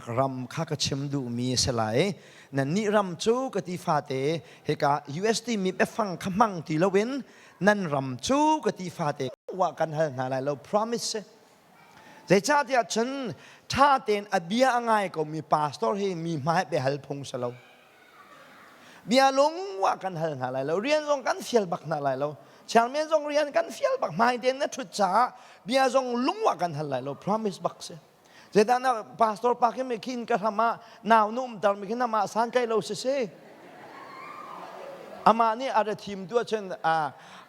Ram kha ka chim duhmi a si lai. Nannih ram cu ka ti fate hika USD mi biafang kha hmang ti loin nan ram cu ka ti fate wa kan hal hna lai lo promise. Zeicahtiah cun ṭha tein a bia a ngai komi pastor hi mi hmai biahal phung si lo. Bia lung wa kan hal hna lai lo. Rian zong kan fial bak hna lai lo. Chairman zong rian kan fial bak hmai tein na ṭhut caah bia zong lung wa kan hal lai lo. Promise bak si. Zeidah na pastor pa khi mi khin ka hram ah nau nu umter mi khin amah san kai lo si si. Amah nih a ra thim tu ahcun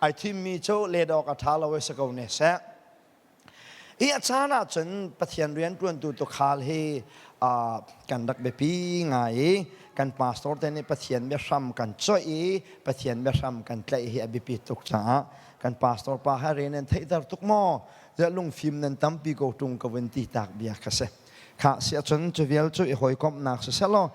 ai thim mi cu let awk a ṭha lo i si ko ne seh. I a caan ahcun Pathian rian ṭuantu tukhal hi kan rak biapi ngai i kan pastor te nih Pathian biahram kan coih i Pathian biahram kan tlaih hi a biapi tuk caah kan pastor pa ha rian nan theihter tuk maw? Ziah lungfim nan tampi ko ṭung ka vun ti tak bia kha si. Kha si ahcun cu vial cu i hawikomhnak si selaw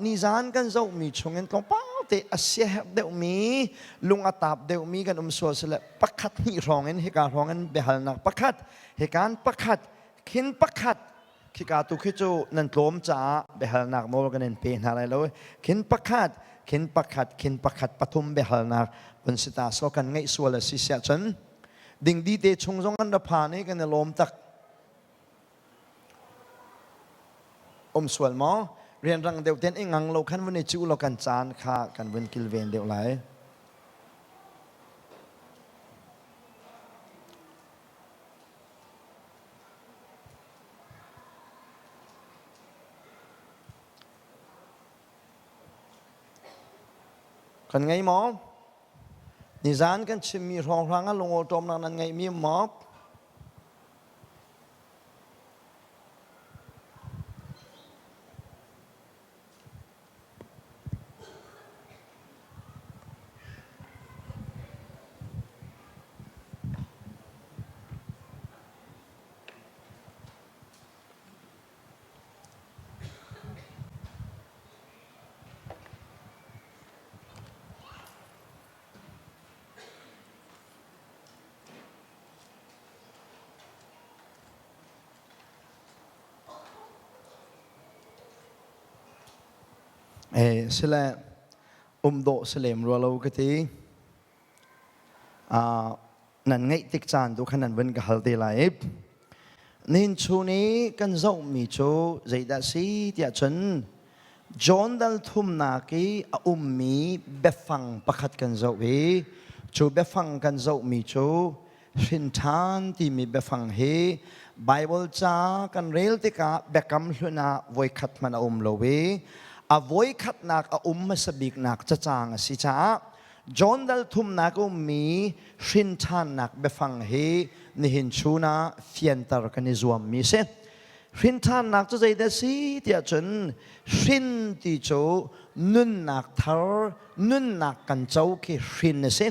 nizan kan zohmi chungin tlawmpal te a siaherh deuhmi lung a tap deuhmi kan um sual sile pakhat hnih hrawng in hika hrawng in biahalnak pakhat hikan pakhat khin pakhat khika tu khi cu nan tlawm caah biahalnak nawl kan in pe hna lai lo khin pakhat khin pakhat khin pakhat pathum biahalnak vun si ta so kan ngeih sual a si siah cun dingdi te chung zong an ra phan i kan i lawm tak um sual maw rianrang deuh ten i ngang lo khan vun i cu lo kan caan kha kan vun kilven deuh lai kan ngei maw Nizan kan chimmi hrawnghrang ah lungawṭawmnak nan ngeihmi maw? Eh, sile um dawh si lem rua lo ka ti. Uh, nan ngeih tik caan tu khan nan vun ka hal te lai. Nihin chun i kan zohmi cu zeidah si tiah cun John dal thumnak i a ummi biafang pakhat kan zoh i cu biafang kan zohmi cu hrinṭhan timi biafang hi Bible ca kan rel tikah biakam hlun ah voikhat hmanh a um lo i a voikhatnak a um hmasa biknak cacang a si caah John dal thumnak ummi hrinṭhannak biafang hi nihin chun ah fianter kan i zuammi a si. Hrinṭhannak cu zeidah a si tiah cun hrin ti cu nunnak thar, nunnak kan co khi hrin a si.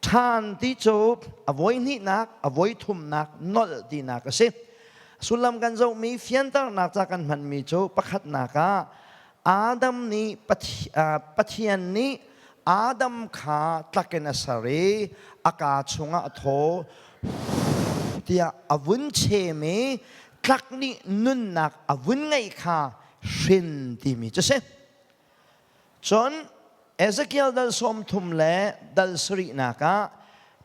Ṭhan ti cu a voi hnihnak, a voi thumnak nolh tinak a si. Sullam kan zohmi fianternak ca kan hmanmi cu pakhatnak ah Adam nih Pathian nih Adam kha tlakin a ser i a kaa chungah a thaw tiah a vun chem i tlak nih nunnak a vun ngeih kha hrin timi cu si. Cun Ezekiel dal 30 le dal sarihnak ah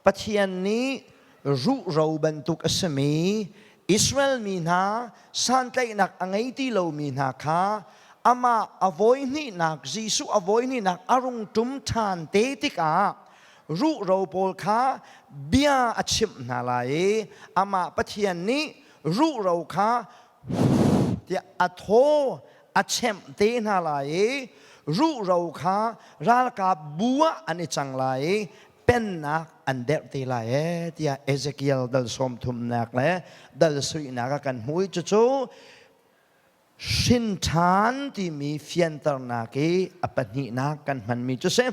Pathian nih ruhro bantuk a simi Israel mi hna santlaihnak a ngei ti lomi hna kha amah a voihnihnak Jesuh a voihnihnak a rung ṭum ṭhan te tikah ruhro pawl kha bia a chimh hna lai i amah Pathian nih ruhro kha tiah a thaw a chemh te hna lai i ruhro kha ralkap bu ah an i cang lai i pennak an derh te lai ee tiah Ezekiel dal sawm thumnak le dal suihnak ah kan hmu i cucu hrin ṭhan timi fianternak i a pahnihnak kan hmanmi cu si.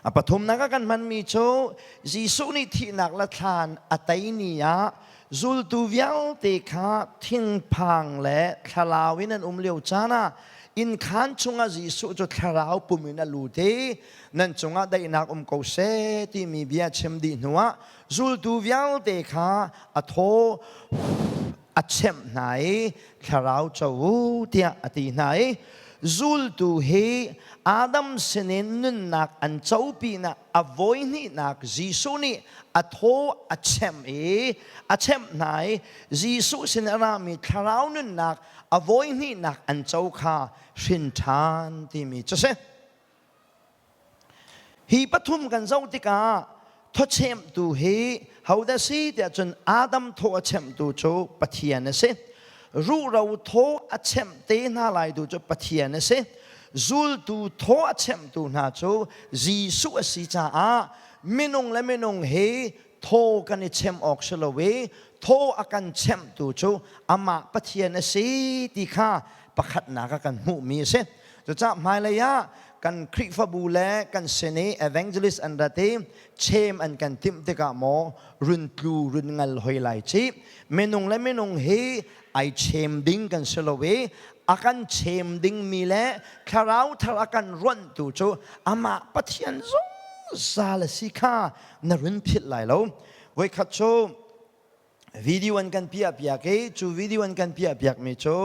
A pathumnak ah kan hmanmi cu Jesuh nih thihnak le thlan a tei ni ah zultu vialte kha thingphang le thlalau in an um lio caan ah innkhaan chungah Jesuh cu thlarau pum in a lut i nan cungah daihnak um ko seh timi bia chim dih hnuah zultu vialte kha a thaw a. a chemh hna i thlarau co u tiah a ti hna i zultu hi Adam sinin nunnak an co pinah a voihnihnak Jesuh nih a thaw a chemh i a chemh hna i Jesuh sin a rami thlarau nunnak a voihnihnak an co kha hrin ṭhan timi cu si. Hi pathum kan zoh tikah thawchemtu hi hodah si tiah cun Adam thaw a chemtu cu Pathian a si. Ruhro thaw a chemh te hna lai tu cu Pathian a si. Zultu thaw a chemtu hna cu Jesuh a si caah minung le minung hi thaw kan i chem awk si lo i thaw a kan chemtu cu amah Pathian a si ti kha pakhatnak ah kan hmuhmi a si. Cucaah hmailei ah kan Khrihfabu le kan sin i evangelist an rat i chem an kan timh tikah maw run tlu run ngal hoi lai ci minung le minung hi ai chem ding kan si lo i a kan chem dingmi le thlarau thar a kan ruanhtu cu amah Pathian zungzal a si kha na run philh lai lo. Voikhat cu video an kan piah piak i cu video an kan piah piak mi cu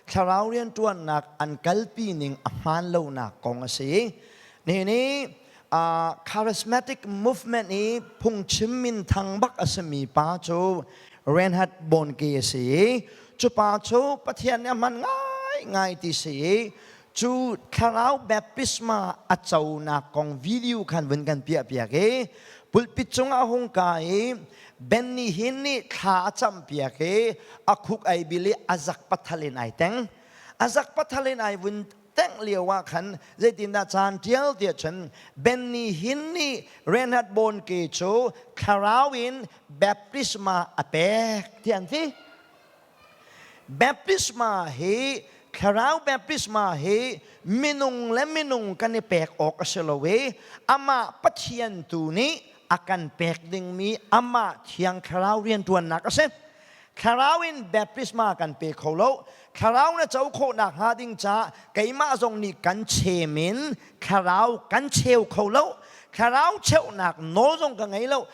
thlarau rianṭuannak an kalpi ning a hmaan lonak kong a si. Nihin i charismatic movement i phungchim minthang bak a simi pa cu Reinhard Bonnke a si i cu pa cu Pathian nih a hman ngaingai ti si i cu thlarau baptisma a conak kong video khan vun kan piah piak i pulpit cungah a hung ka i Benny Hinn nih thla a campiak i a khuk ai bil i a zak pathal in ai teng. A zak pathal in ai vun tengh lio ah khan zeitindah caan ṭial tiah cun Benny Hinn nih Reinhard Bonnke cu thlarau in baptisma a pek ti an ti. Baptisma hi thlarau baptisma hi minung le minung kan i pek awk a si lo i amah Pathian tu nih a kan pek dingmi amah thiang thlarau rianṭuannak a si. Thlarau in baptisma kan pe kho lo. Thlarau na co khawhnak hnga ding caah keimah zong nih kan chem in thlarau kan cheu kho lo. Thlarau cheuhnak nawl zong ka ngei lo.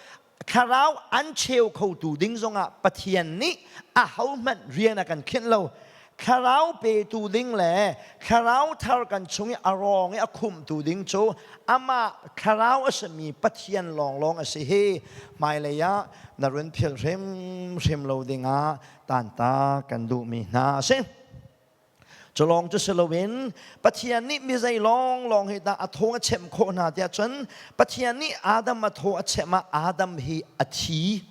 Thlarau an cheu khotu ding zongah Pathian nih ahohmanh rian a kan khinh lo. Thlarau petu ding le thlarau thar kan chung i a rawng i a khumhtu ding cu amah thlarau a simi Pathian lawnglawng a si hi hmailei ah na run philh hrimhrim lo dingah tanta kan duhmi hna a si. Cu lawng cu si loin Pathian nih mi zei lawnglawng hi dah a thaw a chem khawh hna tiah cun Pathian nih Adam a thaw a chem ah Adam hi a thi.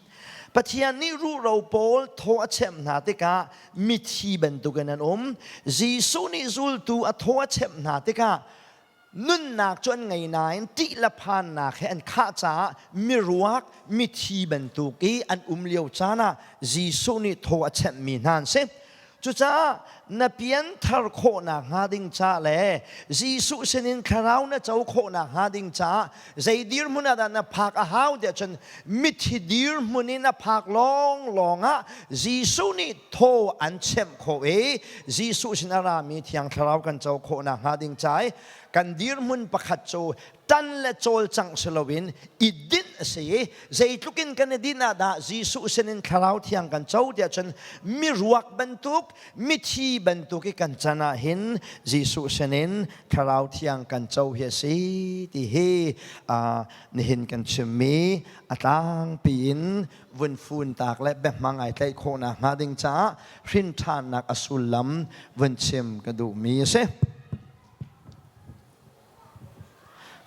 Pathian nih ruhro pawl thaw a chem hna tikah mithi bantukin an um. Jesuh nih zultu a thaw a chem hna tikah nunnak cu an ngei nain ṭih le phannak he an khah caah miruak mithi bantuk i an um lio caan ah Jesuh nih thaw a chemhmi hna an si. Cucaah na pianthar khawhnak hnga ding ca le Jesuh sinin thlarau na co khawhnak hnga ding caah zei dirhmun ah dah na phak a hau tiah cun mithi dirhmun in a phak lawnglawng ah Jesuh nih thaw an chemh khawh i Jesuh sin a rami Thiang Thlarau kan co khawhnak hnga ding ca i kan dirhmun pakhat cu tan le cawlcangh si loin i dinh a si i zeitluk in kan i dinh ah dah Jesuh sinin Thlarau Thiang kan co tiah cun miruak bantuk mithi bantuk i kan can ah hin Jesuh sinin Thlarau Thiang kan co hi a si ti hi nihin kan chimmi a tlangpi in vun fun tak le biahmang ai tlaih khawhnak hnga ding caah hrin ṭhannak a sullam vun chim ka duhmi a si.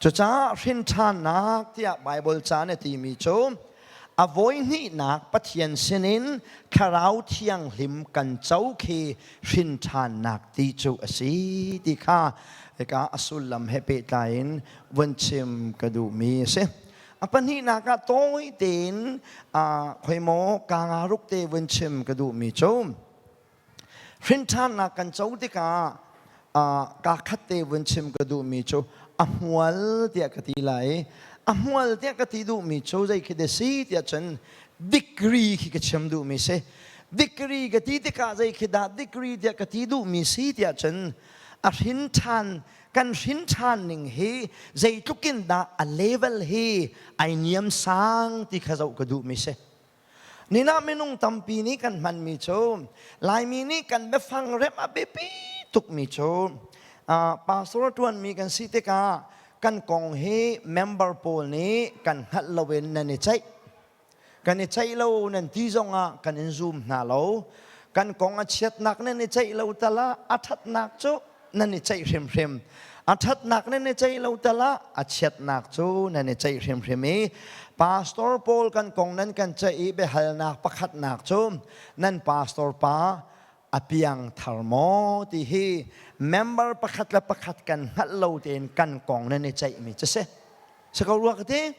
Cucaah hrinṭhannak tiah Baibal ca nih a timi cu a voihnihnak Pathian sinin Thlarau Thianghlim kan co khi hrinṭhannak ti cu a si ti kha hika a sullam he pehtlai in vun chim ka duhmi a si. A pahnihnak ah tawi tein khoimaw ka nga ruk te vun chim ka duhmi cu Hrinṭhannak kan co tikah kaa khat te vun chim ka duhmi cu a hmual tiah ka ti lai. A hmual tiah ka ti duhmi cu zei khi dah si tiah cun degree khi ka chim duhmi si. Degree ka ti tikah zei khi dah degree tiah ka ti duhmi si tiah cun a hrinṭhan kan hrinṭhan ning hi zeitluk in dah a level hi ai niam sang ti kha zoh ka duhmi si. Nina minung tampi nih kan hmanmi cu Laimi nih kan biafang remh a biapi tukmi cu pastor ṭuanmi kan si tikah kan kong hi member pawl nih kan hngalh loin nan i ceih. Kan i ceih lo nan ti zongah kan in zum hna lo. Kan kong a chiatnak nan i ceih lo tal ah a ṭhatnak cu nan i ceih hrimhrim. A ṭhatnak nan i ceih lo tal ah a chiatnak cu nan i ceih hrimhrim i pastor pawl kan kong nan kan ceih i biahalnak pakhatnak cu nan pastor pa a piang thar maw ti hi member pakhat le pakhat kan hngalh lo tein kan kong nan i ceihmi cu si. Si ko rua ka ti?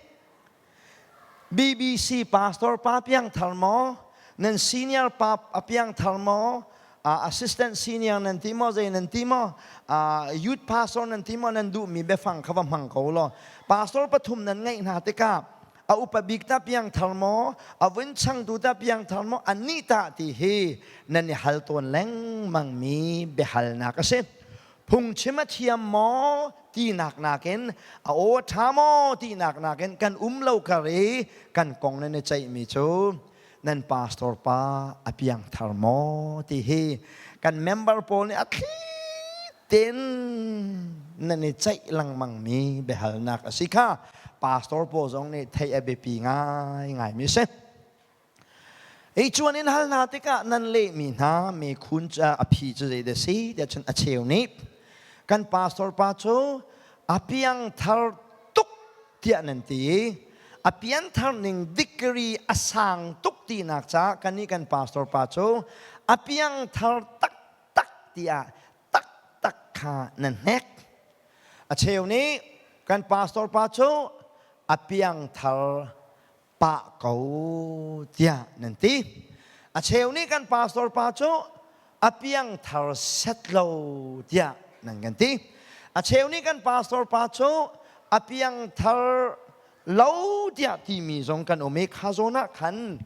BBC pastor pa piangthar maw? Nan senior pa a piangthar maw? Assistant senior nan ti maw? Zei nan ti maw? Youth pastor nan ti maw? Nan duhmi biafang kha va hmang ko law. Pastor pathum nan ngeih hna tikah a upa bik ta piangthar maw? A vun changtu ta piangthar maw? Annih tah ti hi nan i hal tawn lengmangmi biahalnak a si. Phungchim a thiam maw tinak nakin a aw a ṭha maw tinak nakin kan um lo kar i kan kong nan i ceihmi cu nan pastor pa a piangthar maw ti hi kan member pawl nih a thli tein nan i ceih lengmangmi biahalnak a si kha pastor pawl zong nih theih a biapi ngaingaimi a si. Ei cuan in hal hna tikah nan lehmi hna mekhun a phi cu zeidah si tiah cun a cheu nih kan pastor pa cu a piangthar tuk tiah nan ti i a pianthar ning degree a sang tuk tinak caah kannih kan pastor pa cu a piangthar taktak tiah taktak kha nan hnek. A cheu nih kan pastor pa cu a piangthar pah ko tiah nan ti. A cheu nih kan pastor pa cu a piangthar set lo tiah nan kan ti. A cheu nih kan pastor pa cu a piangthar lo tiah timi zong kan um i kha zawn ah khan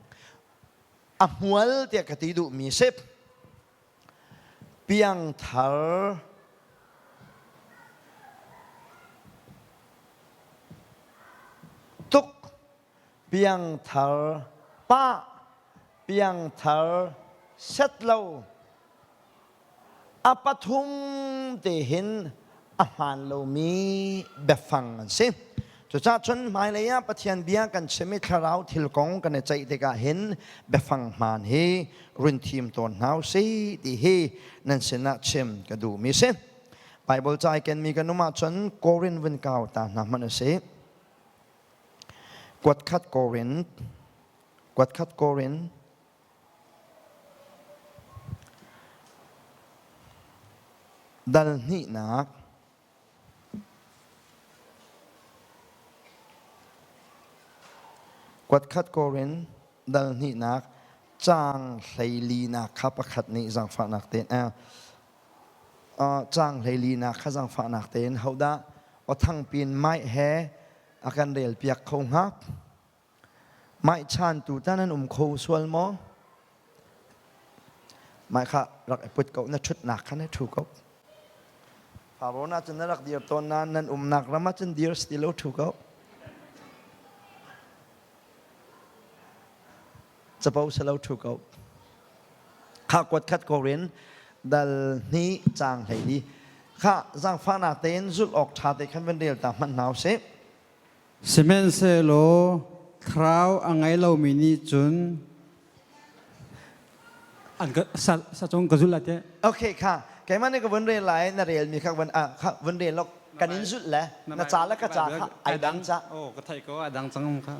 a hmual tiah ka ti duhmi si. Piangthar tuk, piangthar pah, piangthar set lo, a pathum te hin a hmaan lomi biafang an si. Cucaah cun hmailei ah Pathian bia kan chim i thlarau thil kong kan i ceih tikah hin biafang hmaan hi run thim tawn hna u sih ti hi nan sinah chim ka duhmi si. Bible ca i kenmi kan um ahcun Korin vun kau ta hna hmanh u sih. Kuat khat Korin, kuat khat Korin, dal hnihnak Kuatkhat Korin dal hnihnak caang hleilinak kha pakhat nih zaangfahnak tein caang hleilinak kha zaangfahnak tein hodah aw thangpi in mic he a kan relpiak kho hnga? Mic chantu ta nan um kho sual maw? Mic kha rak i put ko, na ṭhutnak kha na ṭhu ko. Farawn ah cun na rak dir tawn nain nan umnak ram ah cun dir si lo ṭhu ko. Capo si lo ṭhu ko. Kha kuat khat korin dal hnih caang hlei li. Kha zaangfahnak tein zulh awk ṭha te khan van rel ta hmanh hna usih. Sihmanhsehlaw thlarau a ngei lomi nih cun an ka sa sa cung ka zulh lai teh. Okay kha keimah nih ka vun rel lai na rel mi kha vun ah kha vun rel lok kan in zulh le na ca le ka ca kha ai dang ca. Oh ka theih ko ai dang cang kha.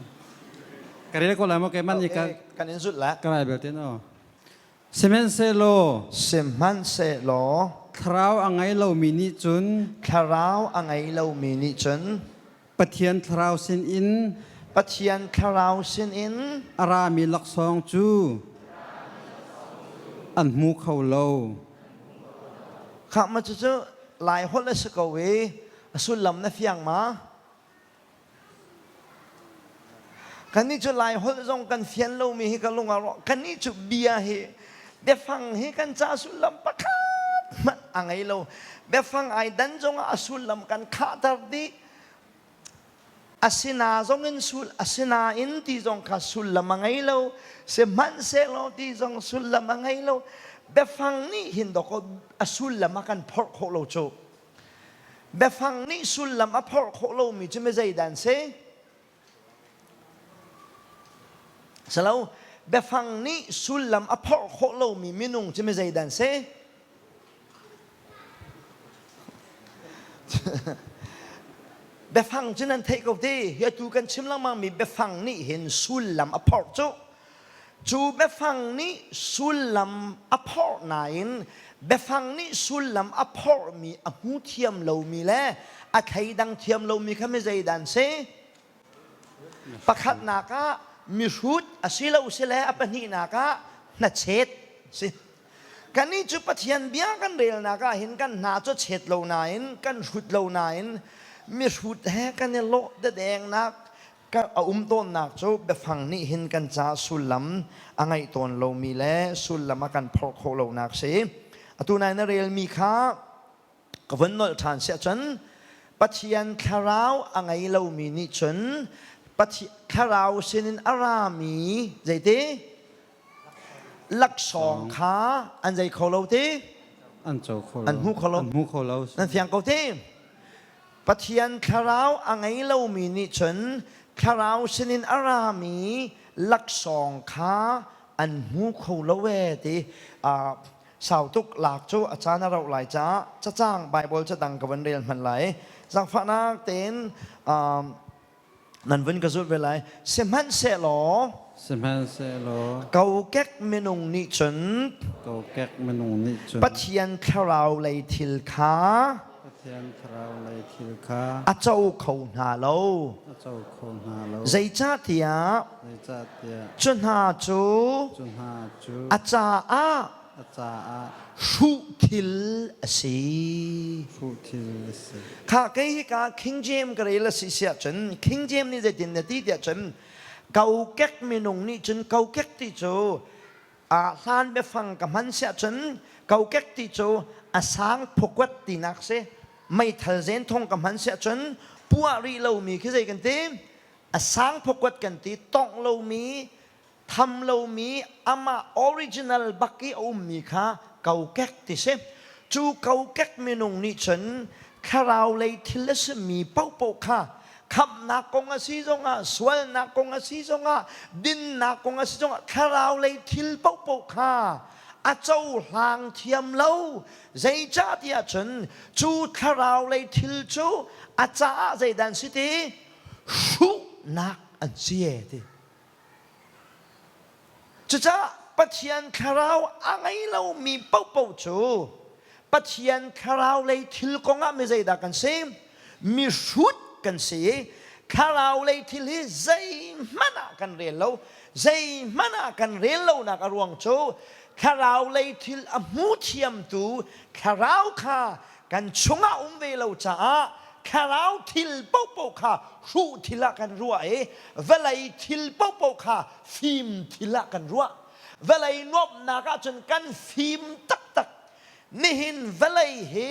Ka rel ko lai maw keimah nih ka kan in zulh le. Ka rai belte no. Sihmanhsehlaw Sihmanhsehlaw thlarau a ngei lomi nih cun thlarau a ngei lomi nih cun Pathian thlarau sinin Pathian thlarau sinin a rami laksawng cu an hmu kho lo. Khah ma cucu Lai holh a si ko i a sullam na fiang ma? Kannih cu Lai holh zong kan fian lomi hi ka lung a rawk. Kannih cu bia hi biafang hi kan ca sullam pakhat hmanh a ngei lo. Biafang ai dan zongah a sullam kan khahter dih. Asina zong in sul asinain ti zong kha sullam a ngei lo. Sihmanhsehlaw ti zong sullam a ngei lo. Biafang nih hin dawkaw a sullam a kan phorh khawh lo cu. Biafang nih sullam a phorh khawh lomi cu mi zeidah an si? Salo, biafang nih sullam a phorh khawh lomi minung cu mi zeidah an si? Biafang cu nan theih ko ti. Hi atu kan chim lengmangmi biafang nih hin sullam a phorh cu. Cu biafang nih sullam a phorh nain biafang nih sullam a phorhmi a hmu thiam lomi le a thleidang thiam lomi kha mi zeidah an si? Pakhatnak ah mihrut a si lo si le a pahnihnak ah hnachet si. Kannih cu Pathian bia kan relnak ah hin kan hna cu chet lo nain kan hrut lo nain mihrut he kan i lawh dedengnak a um tawnnak cu biafang nih hin kan ca sullam a ngeih tawn lomi le sullam a kan phorh khawh lonak si. Atu nai na relmi kha ka vun nolh ṭhan siah cun Pathian thlarau a ngei lomi nih cun Pathian thlarau sinin a rami zeiti laksawng kha an zei kho lo ti an co kho lo an hmu kho lo an hmu kho lo nan fiang ko ti Pathian thlarau a ngei lomi nih cun thlarau sinin a rami laksawng kha an hmu kho lo e ti sau tuk lak cu a caan a rauh lai caah cacang Bible cadang ka van rel hman lai zaangfahnak tein nan vun ka zulh ve lai sihmanhsehlaw sihmanhsehlaw kokek minung nih cun kokek minung nih cun Pathian thlarau lei thil kha Pathian thlarau lei thil kha a co kho hna lo a co kho hna lo zeicahtiah zeicahtiah cu hna cu cu hna cu a caah a caah hruh thil a si. Hruh thil a si. Kha kei hika King James ka rel a si siah cun King James nih zeitin na ti tiah cun kokek minung nih cun kokek ti cu a hlan biafang ka hman siah cun kokek ti cu a sang phukwat tinak si meithal zen thong ka hman siah cun puah rih lomi khi zei kan ti a sang phukwat kan ti tongh lomi tham lomi amah original bak i a ummi kha kokek ti si. Cu kokek minung nih cun thlarau lei thil a simi paohpaoh kha khamhnak kong a si zongah sualnak kong a si zongah dinnak kong a si zongah thlarau lei thil paohpaoh kha a cohlang thiam lo zeicahtiah cun cu thlarau lei thil cu a caah zeidah an si ti hruhnak an si e ti Cucaah Pathian thlarau a ngei lomi paohpaoh cu Pathian thlarau lei thil kongah mi zeidah kan si? Mihrut kan si i thlarau lei thil hi zeihmanh ah kan rel lo. Zeihmanh ah kan rel lonak a ruang cu thlarau lei thil a hmu thiamtu thlarau kha kan chungah um ve lo caah thlarau thil paohpaoh kha hruh thil ah kan ruah i vawlei thil paohpaoh kha fim thil ah kan ruah vawlei nuamhnak ahcun kan fim taktak nihin vawlei hi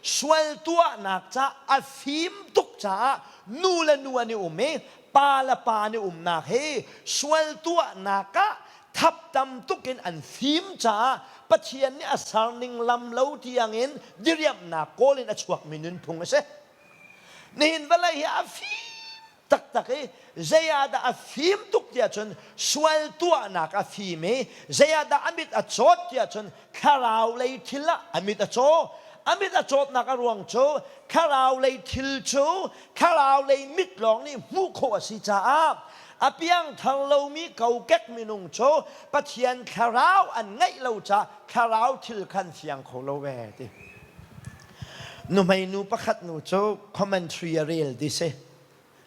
sual tuahnak ca a fim tuk caah nu le nu an i um i pa le pa an i umnak hi sual tuahnak ah thap tam tuk in an fim caah Pathian nih a serning lam lo tiangin diriamhnak kawl in a chuakmi nunphung a si. Nihin vawlei hi a fim taktak i zei ah dah a fim tuk tiah cun sual tuahnak a fim i zei ah dah a mit a cawt tiah cun thlarau lei thil ah a mit a caw. A mit a cawtnak a ruang cu thlarau lei thil cu thlarau lei mit lawng nih hmuh khawh a si caah a piangthar lomi kokek minung cu Pathian thlarau an ngeih lo caah thlarau thil khan fiang kho lo ve ti. Nuhmei nu pakhat nu cu commentary a rel ti si.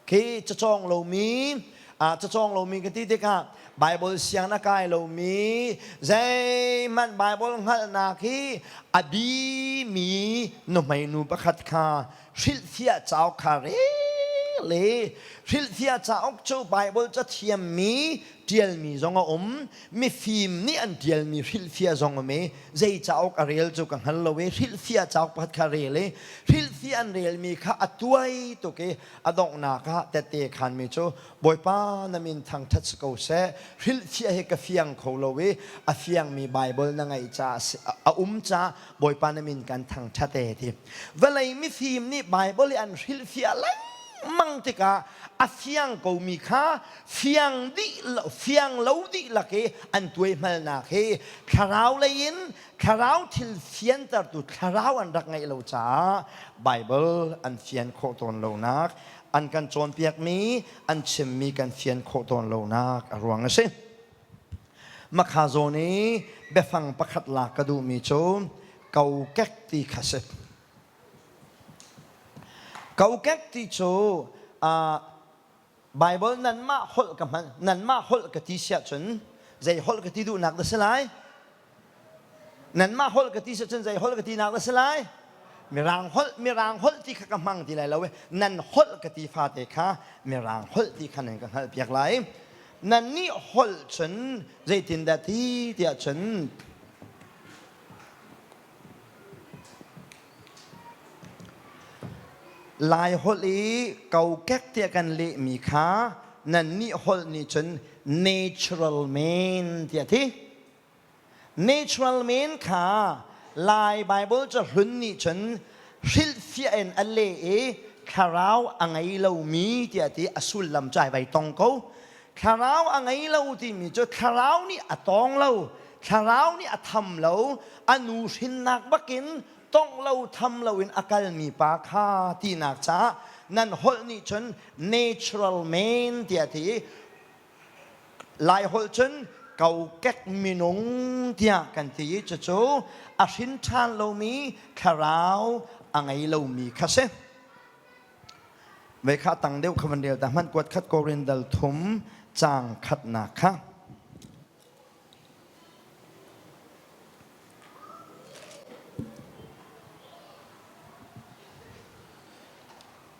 Khi cacawng lomi cacawng lomi ka ti tikah Bible siang a kai lomi zeihmanh Bible hngalhnak hi a bimi nuhmei nu pakhat kha hrilhfiah cauk kha rel. Le hrilhfiah cauk cu Bible cathiammi ṭialmi zong a um, mifim nih an ṭialmi hrilhfiah zong um i zei cauk a rel cu ka hngal lo i hrilhfiah cauk pakhat kha rel i hrilhfiah an relmi kha a tuai tuk i a donghnak ah tette khanmi cu Bawipa na min thangṭhat si ko seh hrilhfiah hi ka fiang kho lo i a fiangmi Bible na ngeih caah a um caah Bawipa na min kan thangṭhat e ti. Vawlei mifim nih Bible i an hrilhfiah lengmang tikah a fiang komi kha fiang dih lo, fiang lo dihlak i an tuaihmalnak hi thlarau lei in thlarau thil fiantertu thlarau an rak ngeih lo caah Bible an fian khawh tawn lonak an kan cawnpiakmi an chimmi kan fian khawh tawn lonak a ruang a si. Makha zawn i biafang pakhat lak ka duhmi cu kokek ti kha si. Kokek ti cu Bible nanmah holh ka hman nanmah holh ka ti siah cun zei holh ka ti duhnak dah si lai? Nanmah holh ka ti cun zei holh ka tinak dah si lai? Mirang holh, Mirang holh ti kha ka hmang ti lai lo i nan holh ka ti fate kha Mirang holh ti kha nan ka hngalhpiak lai. Nan nih holh cun zeitindah ti tiah cun Lai holh i kokek tiah kan lehmi kha nan nih holh nih cun natural man tiah ti. Natural man kha Lai Baibal cahlun nih cun hrilhfiah in a leh i thlarau a ngei lomi tiah ti a sullam cu ai vai tong ko. Thlarau a ngei lo timi cu thlarau nih a tawng lo, thlarau nih a tham lo, a nu hrinnak bakin tongh lo tham loin a kalmi pa kha tinak caah nan holh nih cun natural man tiah ti i Laiholh cun kokek minung tiah kan ti i cucu a hrin ṭhan lomi thlarau a ngei lomi kha si. Vei kha tang deuh kha van rel ta hmanh kuat khat Korin dal thum caang khatnak kha.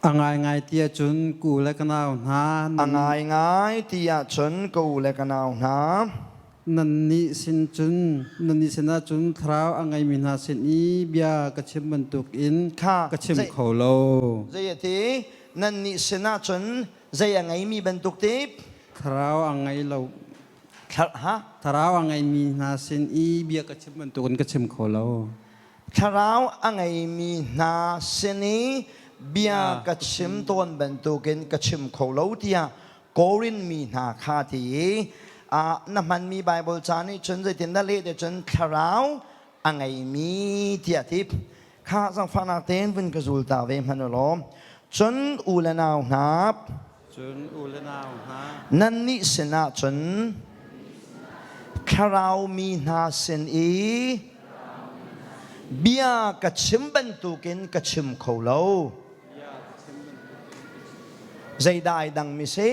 A ngaingai ti ahcun ku le ka nau hna. A ngaingai ti ahcun ka u le ka nau hna. Nannih sin cun nannih sinah cun thlarau a ngeimi hna sin i bia ka chim bantukin ka chim kho lo. Zei a ti? Nannih sinah cun zei a ngeimi bantuk ti? Thlarau a ngei lo. Ha? Thlarau a ngeimi hna sin i bia ka chim bantukin ka chim kho lo. Thlarau a ngeimi hna sin i bia ka chim tawn bantukin ka chim kho lo tiah Korin mi hna kha ti i na hmanmi Baibal ca nih cun zeitin dah leh te cun thlarau a ngeimi tiah ti kha zangfahnak tein vun ka zul ta ve hmanh u law cun u le nau hna Cun u le nau hna, nannih sinah cun thlarau mi hna sin i bia ka chim bantukin ka chim kho lo. Zeidah ai dangmi si?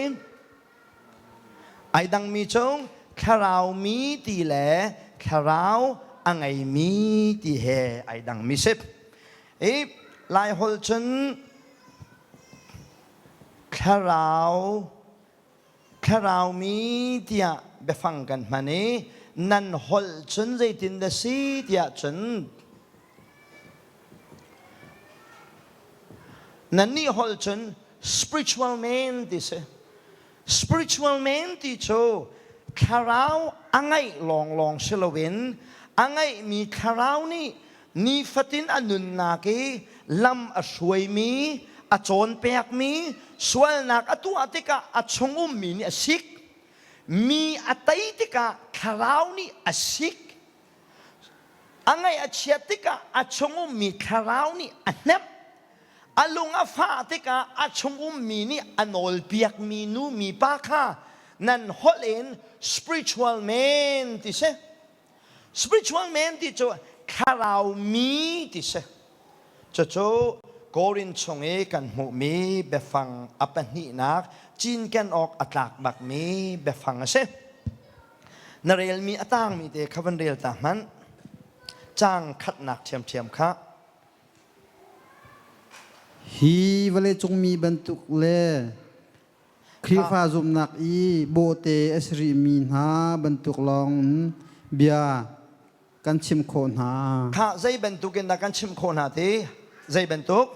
Ai dangmi cu thlarau mi ti le thlarau a ngeimi ti he ai dangmi si. I Laiholh cun Thlarau thlaraumi tiah biafang kan hman i nan holh cun zeitin dah si tiah cun nannih holh cun spiritual man ti si. Spiritual man ti cu thlarau a ngeih lawnglawng si loin a ngeihmi thlarau nih nifatin a nunnak i lam a hruaimi, a cawnpiakmi, sualnak a tuah tikah a chung ummi nih a sik. Mi a tei tikah thlarau nih a sik. A ngaih a chiat tikah a chung ummi thlarau nih a hnemh. A lung a fah tikah a chung ummi nih a nawlpiakmi nu mipa kha nan holh in spiritual man ti si. Spiritual man ti cu thlarau mi ti si. Cucu Korin chung i kan hmuhmi biafang a pahnihnak cinken awk a tlak bakmi biafang a si. Na relmi a tangmi te kha van rel ta hmanh. Caang khatnak ṭhiamṭhiam kha. Hi vawleicung mi bantuk le Khrihfa zumhnak i bawhte a si rihmi hna bantuk lawng in bia kan chimh khawh hna. Kha zei bantuk in dah kan chimh khawh hna ti? Zei bantuk?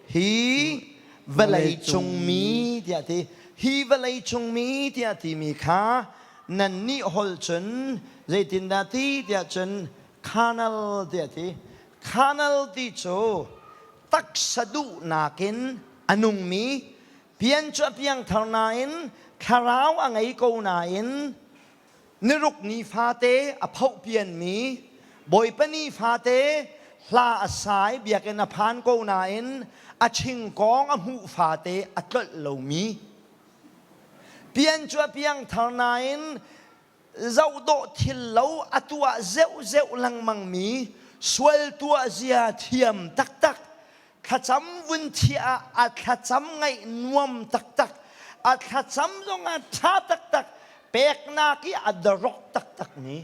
Hi vawlei cungmi tiah ti. Hi vawlei cungmi tiah timi kha nannih holh cun zeitindah ti tiah cun carnal tiah ti. Carnal ti cu taksa duhnak in a nungmi, pian cu a piangthar nain thlarau a ngei ko nain niruk ni fate a phoh pianmi, Bawipa ni fate hla a sa i biakinn a phan ko nain a chingkawng a hmuh fate a tlolh lomi. Pian cu a piangthar nain zohdawh thil lo a tuah zeuhzeuh lengmangmi sual tuah zia thiam taktak thlacam vun thiah ah a thlacam ngaih nuam taktak a thlacam zong ah ṭha taktak peknak i a darok taktak mi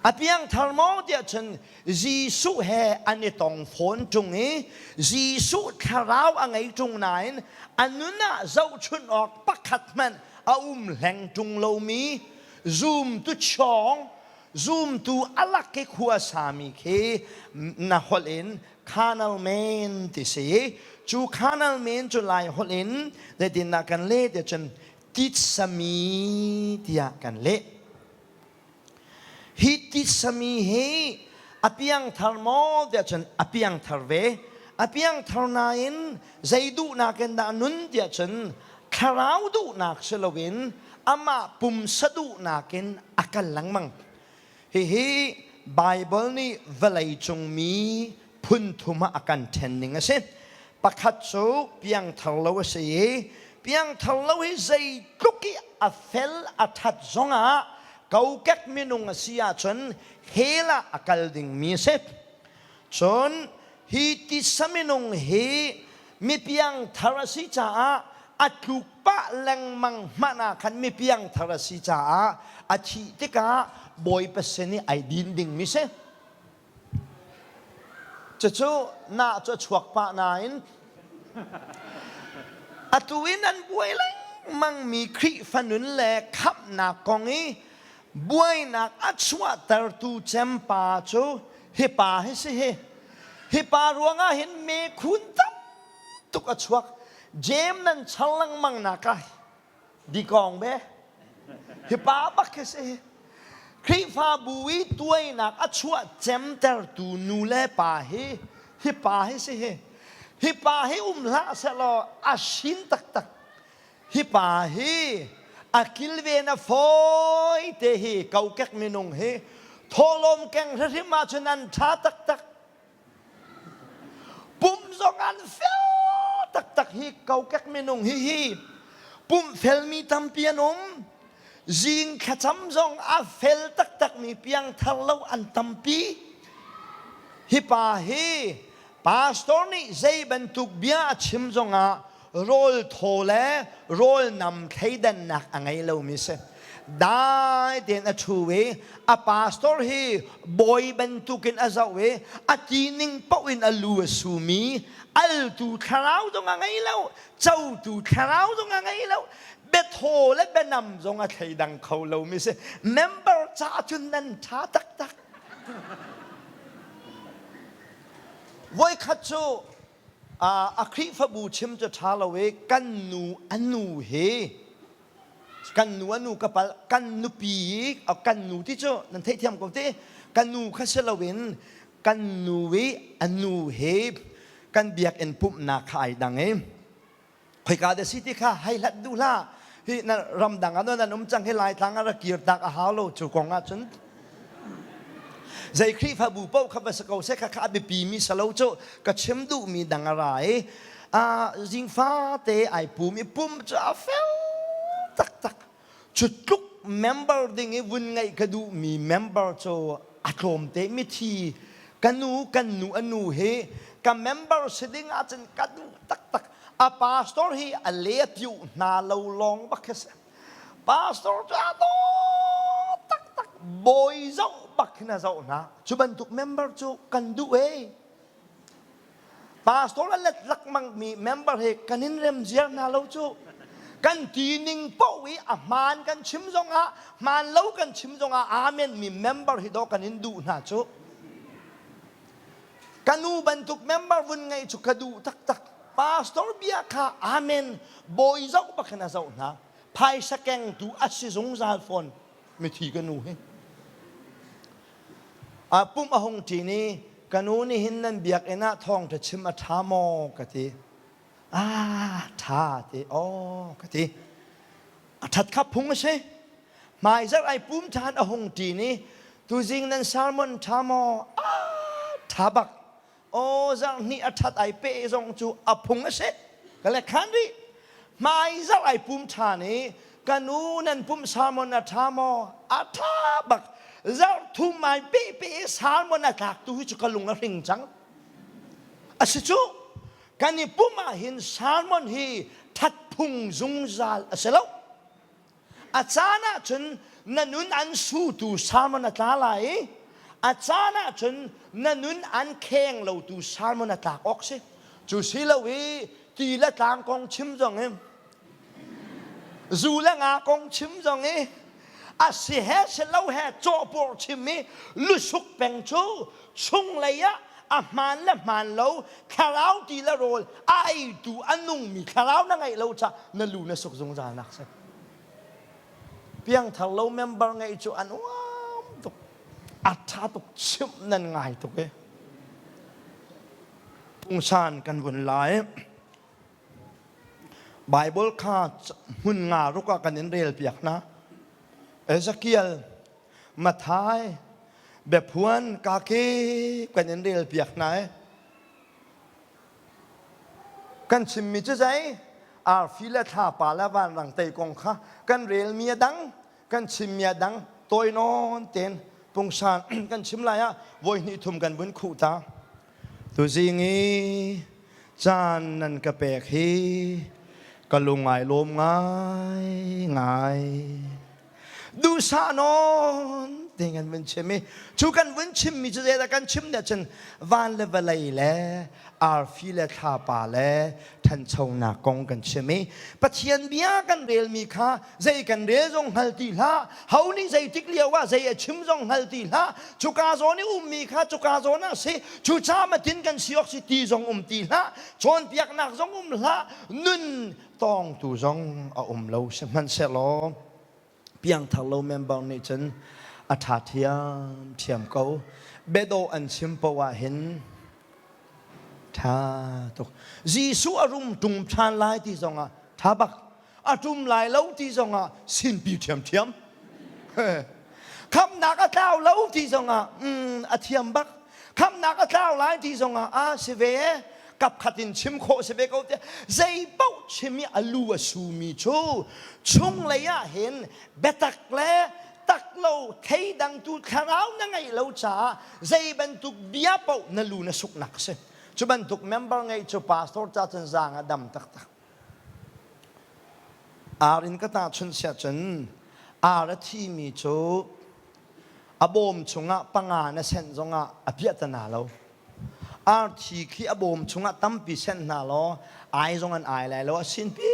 a piangthar maw tiah cun Jesuh he an i tong fawn ṭung i Jesuh thlarau a ngei ṭung nain a nun ah zohchunh awk pakhat hmanh a um hleng ṭung lomi zumtu chawng zumtu a lak i khua sami khi na holh in carnal man ti si. Cu carnal man cu Lai holh in zeitindah kan leh tiah cun titsami tiah kan leh. Hi titsami hi a piangthar maw tiah cun a piangthar ve. A piangthar nain zei duhnak in dah nun tiah cun thlarau duhnak si loin amah pumsa duhnak in a kal lengmang. Hihi Baibal nih vawleicung mi phun thum ah a kan ṭhen ning a si. Pakhat cu piangthar lo a si i piangthar lo hi zeitluk i a fel a ṭhat zongah kokek minung a si ahcun hell ah a kal dingmi a si. Cun hi tisa minung hi mipiangthar a si caah a tluk pah lengmang hmanh ah khan mipiangthar a si caah a thih tikah Bawipa sin i ai din dingmi si. Cucu nah cu a chuak pah nain atu in an buai lengmangmi Khrihfa nun le khamhnak kong i buainak a chuahtertu cem pa cu hi pa hi si hi. Hi pa ruangah hin mekhun tam tuk a chuak. Jem nan char lengmang nak ah dikong be. Hi pa bak hi si. Khrihfabu i tuainak a chuah cemtertu nu le pa hi hi pa hi si hi. Hi pa hi um hlah sehlaw a sin taktak. Hi pa hi a kilven a fawi te hi kokek minung hi thawhlawm keng hrim ahcun an ṭha taktak. Pum zong an fel taktak hi kokek minung hi hi pumh felmi tampi an um. Zing thlacam zong a fel taktakmi piangthar lo an tampi. Hi pa hi pastor nih zei bantuk bia a chim zongah rawl thaw le rawl nam thleidannak a ngei lomi si. Dai tein a ṭhu i a pastor hi bawi bantukin a zoh i a tining paoh in a lu a sumi, altu thlarau zong a ngei lo, cotu thlarau zong a ngei lo, biathaw le bianam zong a thleidang kho lomi si. Member ca cun nan ṭha taktak. Voikhat cu a Khrihfabu chim cu ṭha lo i kan nu a nu hi kan nu a nu ka pal kan nupi i kan nu ti cu nan theihthiam ko ti kan nu kha si loin kan nu i a nu hi kan biakinn pumhnak kha ai dang i khoika dah si ti kha hei hlat duh hlah. Hi na ramdang ah nan um cang hi Laitlang ah ra kir tak a hau lo cu kong ah cun. Zei Khrihfabu paoh kha va si ko seh kha kha a biapi mi salo cu ka chim duhmi dang a ra i zingfa te ai pum i pum cu a fel taktak. Cu tluk member ding i vun ngeih ka duhmi member cu a tlawmte. Mithi ka nu kan nu a nu hi ka member si ding ahcun ka duh taktak. A pastor hi a le a piuh hna lo lawng bak khi si. Pastor cu a daw taktak, bawi zoh bak hin a zoh hna. Cu bantuk member cu kan duh ee. Pastor a let lakmang mi member he kan in rem ziar hna lo cu. Kan ti ning paoh i a hmaan kan chim zongah hmaan lo kan chim zongah amen mi member hi dawh kan in duh hna cu. Ka nu bantuk member vun ngeih cu ka duh taktak. Pastor bia kha amen bawi zoh bak in a zoh hna. Phaisa kengtu a si zungzal fawn mithi ka nu hi. A pumh a hung ṭin i ka nu nih hin nan biakinn ah thawngṭha chim a ṭha maw ka ti. Ah, ṭha ti aw ka ti. A ṭhat kha phung a si. Hmaizarh ai pum ṭhan a hung ṭin i tuzing nan sermon ṭha maw? Ah, ṭha bak. Aw zarhhnih a ṭhat ai pe zong cu a phung a si. Ka le khan rih. Hmaizarh ai pum ṭhan i ka nu nan pumh sermon a ṭha maw? A ṭha bak. Zarh thum ai pe pe i sermon a tlak tu hi cu ka lung a hring cang. A si cu kan i pumh ah hin sermon hi ṭhat phung zungzal a si lo. A caan ahcun na nun an sutu sermon a tla lai i a caan ahcun na nun an kheng lotu sermon a tlak awk si. Cu si lo i ti le tlang kong chim zong i zu le nga kong chim zong i a si he si lo he cawhpawr chim i lusuk peng cu chunglei ah a hmaan le hmaan lo thlarau ti le rawl a eitu a nungmi thlarau na ngeih lo caah na lu na suk zungzal nak si. Piangthar lo member ngeih cu an uam tuk. A ṭha tuk chimh nan ngai tuk e. Pungsan kan vun lai. Bible kha hmun nga ruk ah kan in rel piak hna. Ezekiel, Matthai, Biaphuan, kake kan in rel piak hna e. Kan chimmi cu zei? Arfi le thlapa le vanrang tei kong kha kan relmi a dang, kan chimmi a dang, tawi nawn tein pungsan kan chim lai ah voi hnih thum kan vun khuh ta. Tuzing i caan nan ka pek hi ka lung ai lawm ngai ngai. Duhsah nawn te kan vun chim i cu kan vun chimmi cu zeidah kan chim nih cun van le vawlei le arfi le thlapa le ṭhanchonak kong kan chim i Pathian bia kan relmi kha zei kan rel zong hngal ti hlah ho nih zeitik lio ah zei a chim zong hngal ti hlah cuka zawn i ummi kha cuka zawn ah si cu ca matin kan si awk si ti zong um ti hlah cawnpiaknak zong um hlah nun tawngtu zong a um lo sihmanhsehlaw piangthar lo member nih cun a ṭha ṭhiamṭhiam ko biadawh an chim paoh ah hin ṭha tuk Jesuh a rum ṭum ṭhan lai ti zongah ṭha bak a ṭum lai lo ti zongah sinpi ṭhiamṭhiam khamnak a tlau lo ti zongah a thiam bak khamnak a tlau lai ti zongah a si ve kapkhat in chim khawh si ve ko tiah zei paoh chim i a lu a sumi cu chunglei ah hin biatak le tak lo theidangtu thlarau na ngeih lo caah zei bantuk bia paoh na lu na suknak si cu bantuk member ngeih cu pastor ca cun zaang a dam taktak ar in ka tahchunh siah cun ar a thimi cu a bawm chungah panga na senh zongah a piahtana lo arthi khi a bawm chungah tampi senh hna law ai zong an ai lai lo a sinpi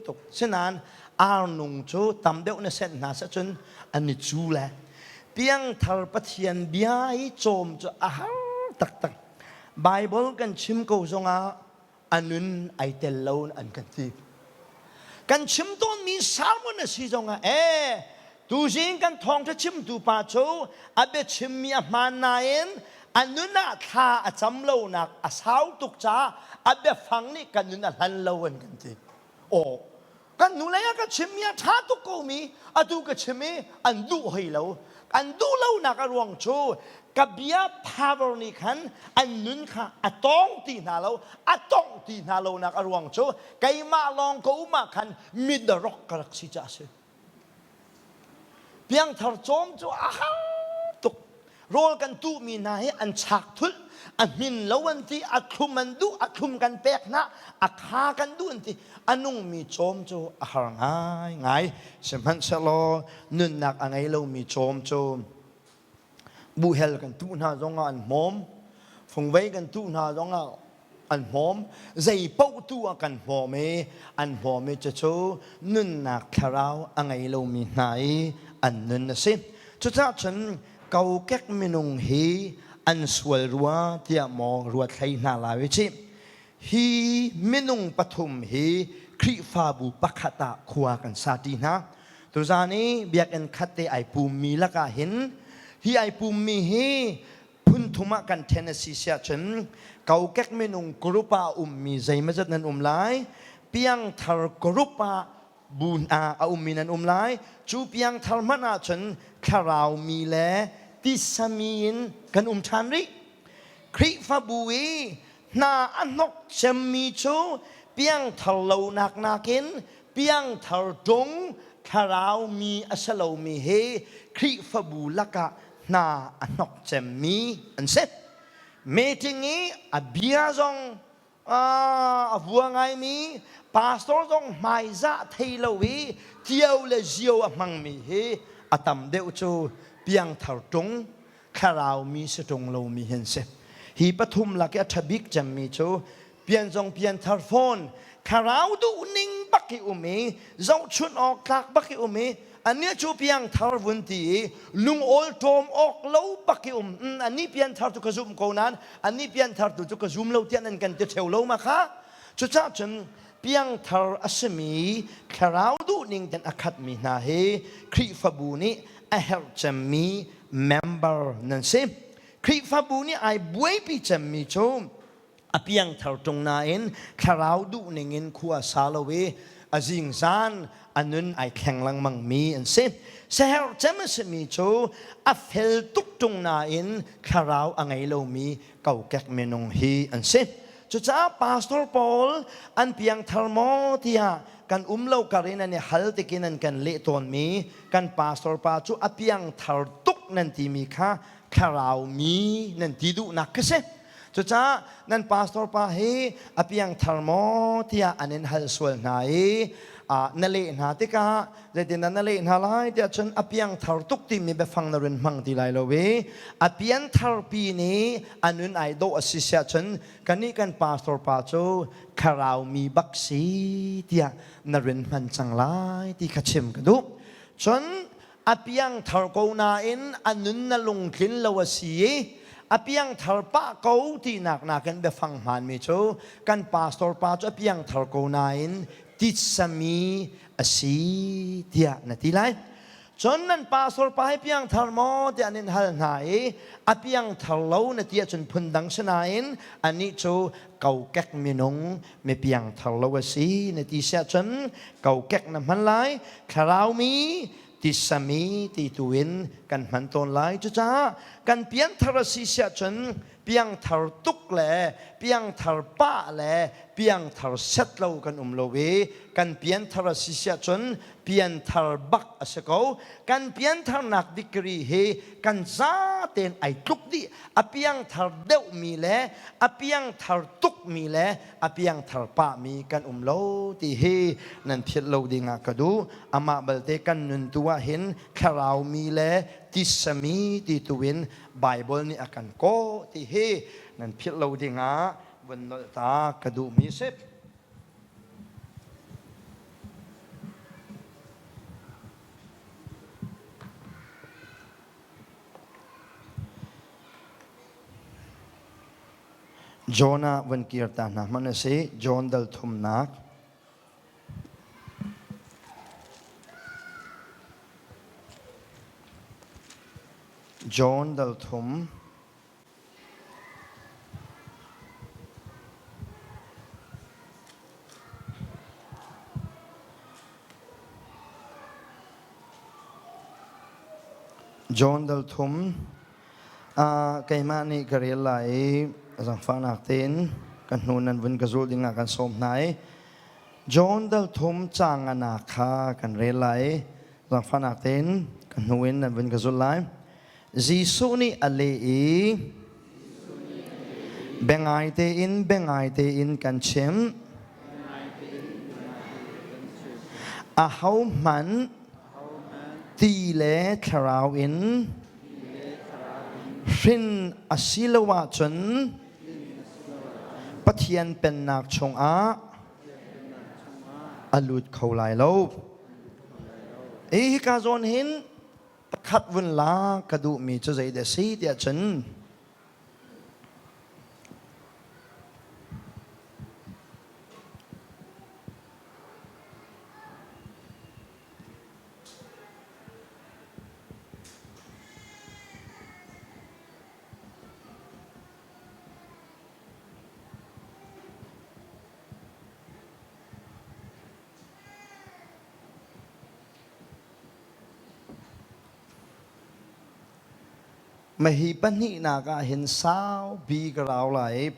tuk sinain ar nung cu tam deuh na senh hna seh cun an i cu le piangthar Pathian bia i cawm cu a har taktak Bible kan chim ko zongah a nun ai tel lo an kan ti. Kan chim tawnmi sermon a si zongah ee tuzing kan thawngṭha chimtu pa cu a biachimmi a hmaan nain a nun ah thla a cam lonak a sau tuk caah a biafang nih kan nun a hlan lo an kan ti. Aw kan hnulei ah ka chimmi a ṭha tuk komi atu ka chim i an duh hoi lo an duh lonak a ruang cu ka bia power nih khan an nun kha a tawng ti hna lo a tongh ti hna lonak a ruang cu keimah lawng ka um ah khan midarok ka rak si caah a si Piangthar cawm cu a har tuk. Rawl kan tuhmi hna hi an chak thulh, a hmin lo an ti, a thlum an duh, a thlum kan pek hna, a kha kan duh an ti. A nungmi cawm cu a har ngaingai. Sihmanhsehlaw nunnak a ngei lomi cawm cu buhel kan tuh hna zongah an hmawm, fungvei kan tuh hna zongah. An hmawm. Zei paoh tu ah kan hmawm i an hmawm i cucu nunnak thlarau a ngei lomi hna i an nun a si. Cucaah cun kokek minung hi an sual rua tiah maw ruat hlei hna lai u cih. Hi minung pathum hi Khrihfabu pakhat ah khua kan sa ṭi hna. Tuzaan i biakinn khat te ai pummi lakah hin hi ai pummi hi phun thum ah kan ṭhen a si siah cun kokek minung group ah a ummi zeimawzat nan um lai, piangthar group ah bu hna a ummi nan um lai. Cu piangthar hmanh ahcun thlarau mi le tisa mi in kan um ṭhan rih. Khrihfabu i hna a hnok cemmi cu piangthar lonak nakin piangthar ṭung thlarau mi a si lomi hi Khrihfabu lakah hna a hnok cemmi an si. Meeting i a bia zong a vua ngaimi pastor zong hmaizah thei lo i tio le zio a hmangmi hi a tam deuh cu piangthar ṭung thlarau mi si ṭung lomi hi an si. Hi pathum lak i a ṭha bik cemmi cu pian zong pian thar fawn, thlarau duhning bak i um i zohchunh awk tlak bak i um i anih cu piang thar vun ti i lungawl ṭawm awk lo bak i um anih pian thar cu ka zum ko nain anih pian thar tu cu ka zum lo tiah nan kan ti ṭheo lo ma kha cucaah cun piangthar a simi thlarau duhning ten a khatmi hna hi Khrihfabu nih a herh cemmi member nan si. Khrihfabu nih ai buaipi cemmi cu a piangthar ṭung nain thlarau duhning in khua sa lo i a zingzan a nun ai thleng lengmang mi an si. Seherh cem a simi cu a fel tuk ṭung nain thlarau a ngei lomi kokek minung hi an si. Cucaah pastor pawl an piangthar maw tiah kan um lo kar in an i hal tikin an kan leh tawnmi kan pastor pa cu a piangthar tuk nan timi kha thlarau mi nan ti duhnak ka si. Cucaah nan pastor pa hi a piangthar maw tiah an in hal sual hna i na leh hna tikah zeitindah na leh hna lai tiah cun a piangthar tuk timi biafang na run hmang ti lai lo i a pianthar pi nih a nun ai dawh a si siah cun kannih kan pastor pa cu thlarau mi bak si tiah na run hman cang lai ti kha chim ka duh. Cun a piangthar ko nain a nun na lungtlin lo a si i a piangthar pah ko tinak nakin biafang hmaanmi cu kan pastor pa cu a piangthar ko nain titsami a si tiah na ti lai. Cun nan pastor pa hi piangthar maw tiah an in hal hna i a piangthar lo na ti ahcun phundang si nain anih cu kokek minung mi piangthar lo a si na ti si ahcun kokek na hman lai thlarau mi tisami ti tu in kan hman tawn lai cucaah kan pianthar a si si ahcun piangthar tuk le piangthar pah le piangthar set lo kan um lo i kan pianthar a si si ahcun pianthar bak a si ko kan piantharnak degree hi kan zatein ai tluk dih a piangthar deuhmi le a piangthar tukmi le a piangthar pahmi kan um lo ti hi nan philh lo ding ah ka duh amah balte kan nun tu ah hin thlarau mi le tisami ti tu in Bible nih a kan kawh ti hi nan philh lo ding ah vun nolh ta ka duhmi si. Jonah vun kir ta hna hmanh a si. John dal thumnak. John dal thum. John dal thum keimah nih ka rel lai i zangfahnak tein ka hnu nan vun ka zul dingah kan sawm hna i John dal thum caang anak kha kan rel lai i zangfahnak tein ka hnu in nan vun ka zul lai. Jesuh nih a leh i biangai tein biangai tein kan chimh ahohmanh ti le thlarau in hrin a si lo ahcun. Pathian pennak chungah a lut kho lai lo. Hi hika zawn hin pakhat vun la ka duhmi cu zeidah a si tiah cun Mahi pahnihnak ah hin saupi ka rau lai.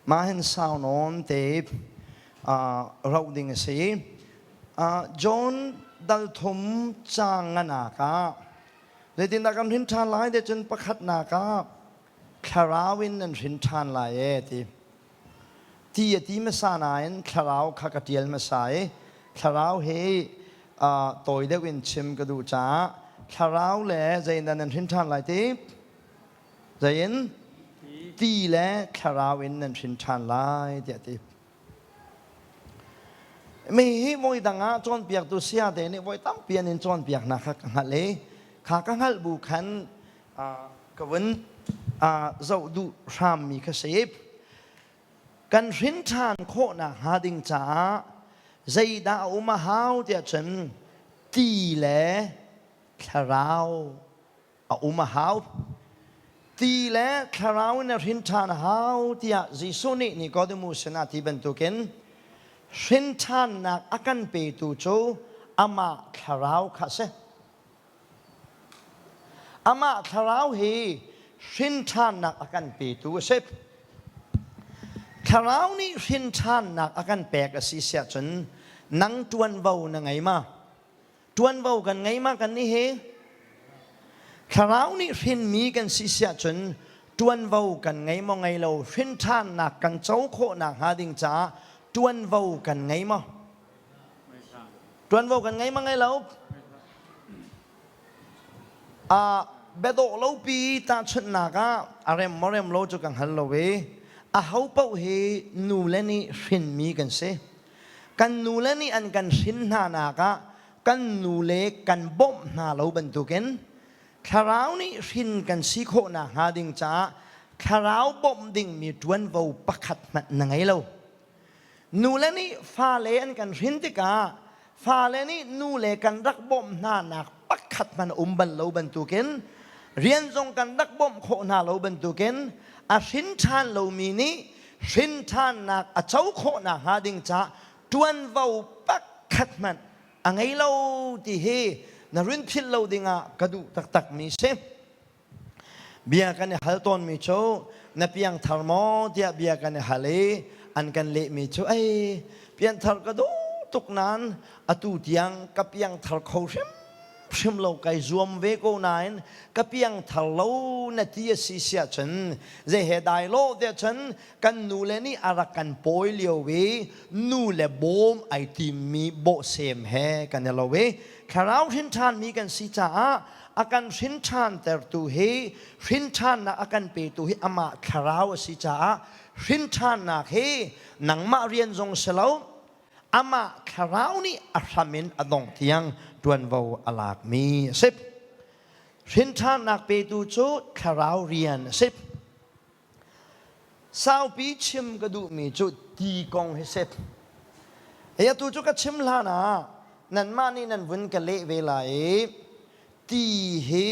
Mah hin sau nawn te rauh ding a si. John dal thum caang nganak ah zeitindah kan hrin ṭhan lai ti cun pakhatnak ah thlarau in nan hrin ṭhan lai e ti. Ti a ti hmasa nain thlarau kha ka ṭial hmasa i thlarau hi tawi deuh in chim ka duh caah thlarau le zeiindah nan hrin ṭhan lai ti? Zei in? Ti le thlarau in nan hrin ṭhan lai tiah a ti. Mi hi voi dang ah cawnpiaktu sayate nih voi tampi an in cawnpiaknak kha ka hngalh i kha ka hngalh bu khan ka vun zoh duh hrammi kha si. Kan hrin ṭhan khawhnak hnga ding caah zeidah a um a hau tiah cun ti le thlarau a um a hau. Ti le thlarau in a hrin ṭhan a hau tiah Jesuh nih Nicodemus sinah ti bantukin hrin ṭhannak a kan petu cu amah thlarau kha a si. Amah thlarau hi hrin ṭhannak a kan petu a si. Thlarau nih hrin ṭhannak a kan pek a si siah cun nang ṭuanvo na ngei ma? Ṭuanvo kan ngei ma kan nih hi? Thlarau nih hrinmi kan si siah cun ṭuanvo kan ngei maw ngei lo hrin ṭhannak kan co khawhnak hnga ding caah ṭuanvo kan ngei maw? Ṭuanvo kan ngei ma ngei lo? Biadawh lopi tahchunhnak ah a rem maw rem lo cu ka hngal lo i aho paoh hi nule nih hrinmi kan si. Kan nule nih an kan hrin hna nak ah kan nule kan bawmh hna lo bantukin thlarau nih hrin kan si khawh nakhnga ding caah thlarau bawmh dingmi ṭuanvo pakhat hmanh na ngei lo. Nule nih fale an kan hrin tikah fale nih nule kan rak bawmh hnanak pakhat hmanh a um bal lo bantukin rian zong kan rak bawmh khawh hna lo bantukin a hrin ṭhan lomi nih hrin ṭhannak a co khawh nakhnga ding caah ṭuanvo pakhat hmanh a ngei lo ti hi na rin philh lo dingah ka duh taktakmi si. Bia kan i hal tawnmi cu na piangthar maw tiah bia kan i hal i an kan lehmi cu ei pianthar ka duh tuk nain atu tiang ka piangthar kho hrimhrim lo kai zuam ve ko nain ka piangthar lo na ti a si siah cun zei he dai lo tiah cun kan nule nih a rak kan pawi lio i nu le bawm ai timmi bawhsem he kan i lo i thlarau hrin ṭhanmi kan si caah a kan hrin ṭhantertu hi hrin ṭhannak a kan petu hi amah thlarau a si caah hrin ṭhannak hi nangmah rian zong si lo amah thlarau nih a hram in a dongh tiang ṭuanvo a lakmi a si. Hrin ṭhannak petu cu thlarau rian a si. Saupi chim ka duhmi cu ti kong hi si. Hei atu cu ka chim hlan ah nanmah nih nan vun ka leh ve lai i ti hi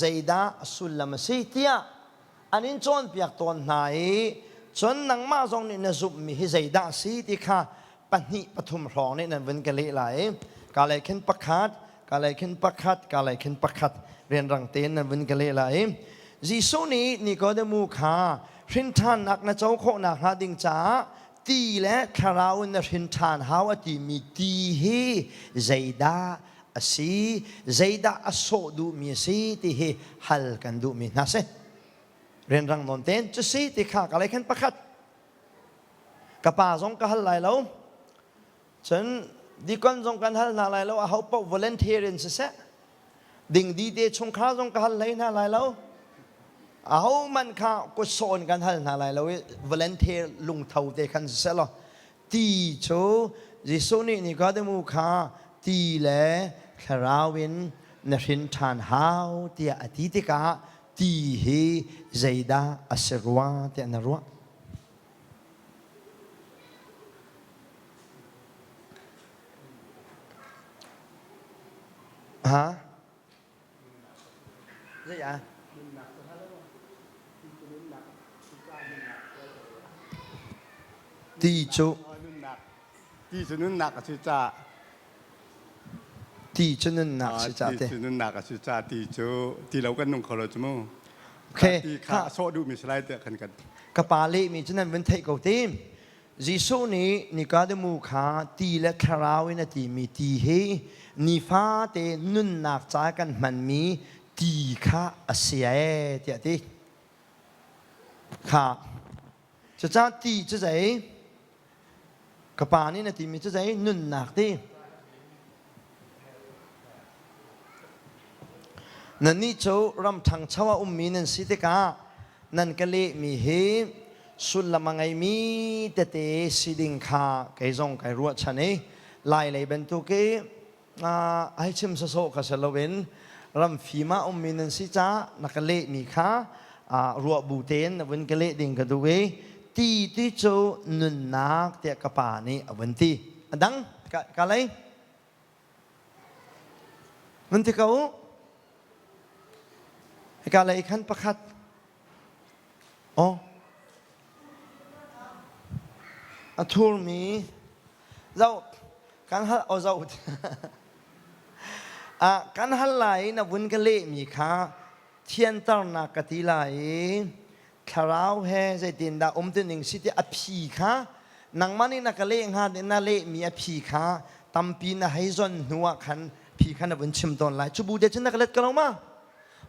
zeidah a sullam a si tiah an in cawnpiak tawn hna i cun nangmah zong nih na zumhmi hi zeidah a si ti kha pahnih pathum hrawng nih nan vun ka leh lai i ka lei khin pakhat ka lei khin pakhat ka lei khin pakhat rianrang tein nan vun ka leh lai i Jesuh nih Nikodemu kha hrinṭhannak na co khawh nakhnga ding caah ti le thlarau in na hrinṭhan hau a timi ti hi zeidah a si zeidah a sawh duhmi a si ti hi hal kan duhmi hna si rianrang nawn tein cu si ti kha ka lei khan pakhat Ka pa zong ka hal lai lo. Cun dikon zong kan hal hna lai lo. Aho paoh volunteer in siseh. Dingdi te chungkhar zong ka hal hlei hna lai lo. Ahohmanh kha kutsawn kan hal hna lai lo i volunteer lungtho te khan siseh law ti cu Jesuh nih Nikodemu kha ti le thlarau in na hrin ṭhan hau tiah a ti tikah ti hi zeidah a si rua tiah na ruah? Ha? Zei ah? Ti cu Ti cu nunnak a si ca. Ti cu nunnak si ca te. Ti cu nunnak a si ca ti cu ti lo kan nung kho lo cu mu. Okay. Ti kha a sawh duhmi si lai tiah khan kan. Ka pa lehmi cu nan vun theih ko te. Jesuh nih Nikodemu kha ti le thlarau in a timi ti hi nifate nunnak ca kan hmanmi ti kha a si ee tiah a ti. Kha cucaah ti cu zei ka pa nih na timi cu zei nunnak ti. Nannih cu ram ṭhangcho a ummi nan si tikah nan ka lehmi hi sullam a ngeimi tete si ding kha kei zong kai ruahchan i Lai lei bantuk i ai chim sawsawh kha si loin ram fim ah ummi nan si caah na ka lehmi kha ruah bu tein na vun ka leh ding ka duh i ti ti cu nunnak tiah ka pa nih a vun ti. A dang ka lei Vun ti ko u. Hika lei khan pakhat. Oh. A thurmi zoh kan hal o zoh ah kan hal lai na vun ka lehmi kha thianternak ka ti lai i thlarau he zeitindah um tining si ti a phi kha nangmah nih na ka leh hnga na lehmi a phi kha tampi na hei zon hnu ah khan phi kha na vun chim tawn lai cu bu te cun na ka let ko lo ma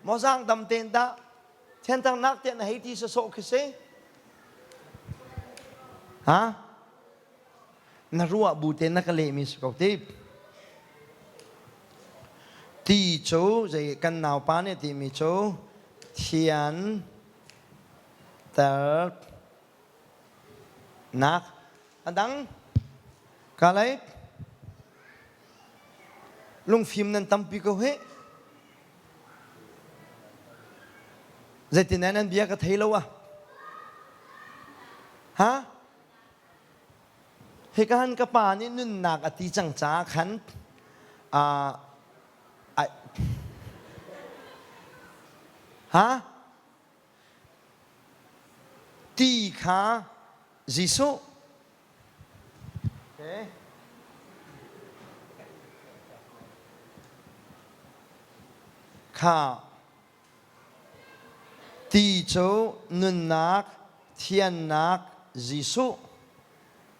maw zaang dam tein dah thianternak tiah na hei ti sawsawh khi si ha na ruah bu te na ka lehmi si ko ti ti cu zei kan naupa nih timi cu thian ter nak a dang ka lei lungfim nan tampi ko hi zeitin nan bia ka thei lo a ha Hika han ka pa nih nunnak a ti cang caah khan ha ti kha Jesuh okay. kha Ti cu nunnak, thiannak Jesuh.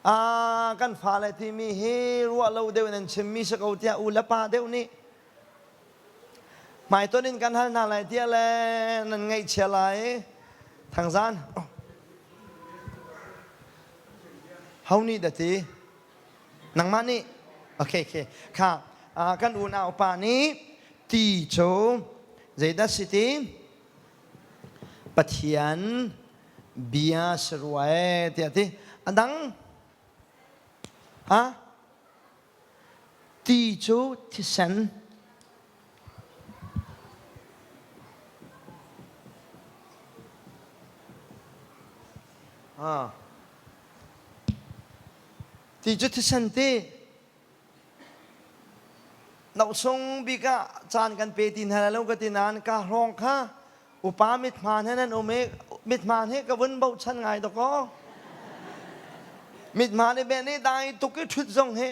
Ah, kan fale timi hi ruah lo deuh in an chimmi si ko tiah u le pa deuh nih hmaiton in kan hal hna lai tiah le nan ngaihchia lai. Thangzan. Ho nih dah ti? Nangmah nih? Okay, okay. Kha, kan unau pa nih ti cu zeidah si ti? Pathian bia si rua ee tiah ti. A dang? Ha? Ti cu thisen. Ah. Ti cu thisen ti Nosung bik ah caan kan pe ti hna lo ka ti nain ka hrawng kha upa mithmaan he nan um i mithmaan he ka vun bochan ngai dakaw. Mithmaan i ben i dai tuk i ṭhut zong hi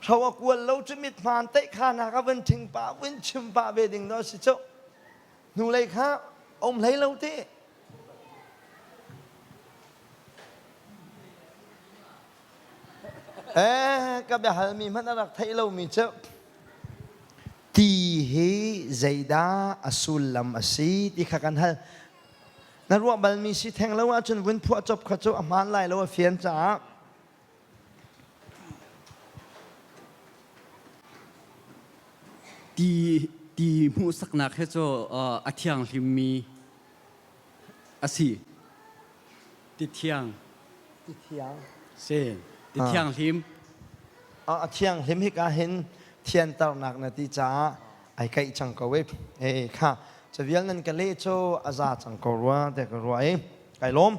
hro a kual lo cu mithmaan teih kha na ka vun ṭhing pah vun chim pah ve ding dawh si cu. Hnulei kha um hlei lo ti. Eh, ka biahalmi hmanh a rak theih lomi cu ti hi zeidah a sullam a si ti kha kan hal. Na ruah balmi si theng lo ahcun vun phuah cop kha cu a hmaan lai lo a fian caah Ti ti hmuhsaknak he cu a thianghlimmi. A si. Ti thiang. Ti thiang. Si. Ti thianghlim. A thianghlim hika hin thianternak na ti caah ai kaih cang ko e. E kha cavial nan ka leh cu a za cang ko rua te ka rua i kai lawm.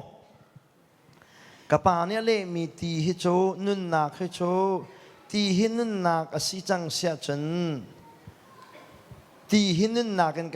Ka pa nih a lehmi ti hi cu nunnak hi cu ti hi nunnak a si cang siah cun ti hi nunnak in ka.